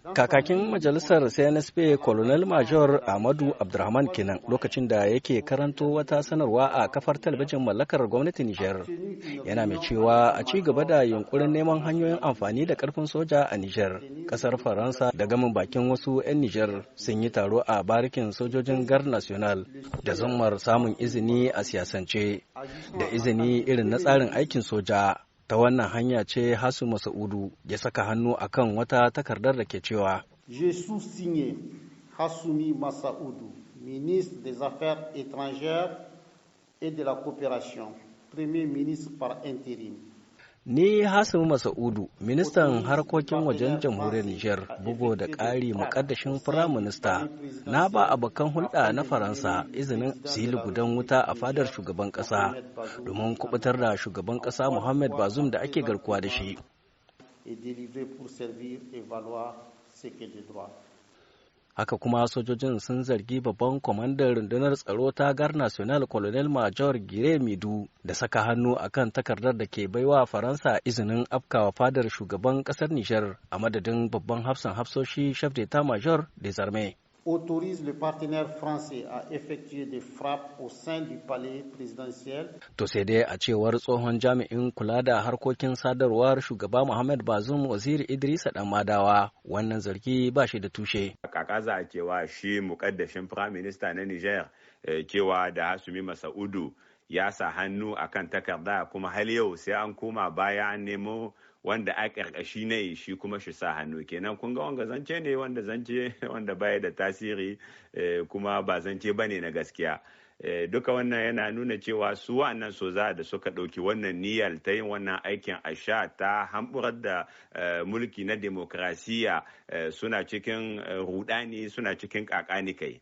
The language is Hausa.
Kakakin majalisar CNSP, Colonel Major Ahmadu Abdurrahman kenan, lokacin da yake karanto wata sanarwa a kafar talabijin mallakar gwamnatin Nijar. Yana mai cewa a ci gaba da yunkurin neman hanyoyin amfani da ƙarfin soja a Nijar. Kasar Faransa da gamin bakin wasu 'yan Nijar sun yi taro a barikin sojojin Gar National da zummar samun izini a siyasance da izini irin na tsarin aikin soja. Ta wannan hanya ce Hasu Masa'udu ya saka hannu akan wata takardar da ke cewa: Je sous-signé Hassoumi Massaoudou, ministre des Affaires étrangères et de la Coopération, Premier ministre par intérim. Ni Hasimu Masa'udu, ministan harkokin wajen jamhuriyar Nijar, bugo da ƙari muƙaddashin firaminista, na ba abokan hulɗa na Faransa izinin su yi lugudan wuta a fadar shugaban ƙasa domin kubutar da shugaban ƙasa Muhammad Bazoum da ake garkuwa da shi. Et délivré pour servir et valoir ce que de droit. Haka kuma sojojin sun zargi babban kwamandan rundunar tsaro ta Gar National, Colonel Major Gire Midu, da saka hannu akan takardar da ke baiwa Faransa izinin afkawa fadar shugaban kasar Nijar a madadin babban hafsan hafsoshi, chef d'état major des armées. Autorise le partenaire français à effectuer des frappes au sein du palais présidentiel. To sai dai a cewar tsohon jami'in kula da harkokin sadarwar shugaba Muhammad Bazoum, Waziri Idrisa Dan Madawa, wannan zargi ba shi da tushe. Kaka za a cewa shi mukaddashin Prime Minister na Niger, cewa da Hasumi Masaudu, ya sa hannu akan takarda, kuma har yau sai an koma baya an nemo wanda a ƙarƙashi ne shi kuma shi sa hannu kenan. Kun ga wanga zance ne wanda zance wanda baya da tasiri, kuma ba zance bane na gaskiya. Duka wannan yana nuna cewa su wannan soza da suka ɗauki wannan niyyar ta yin wannan aikin asha ta hamburar da mulki na demokrasiya suna cikin rudani, suna cikin kakani kai.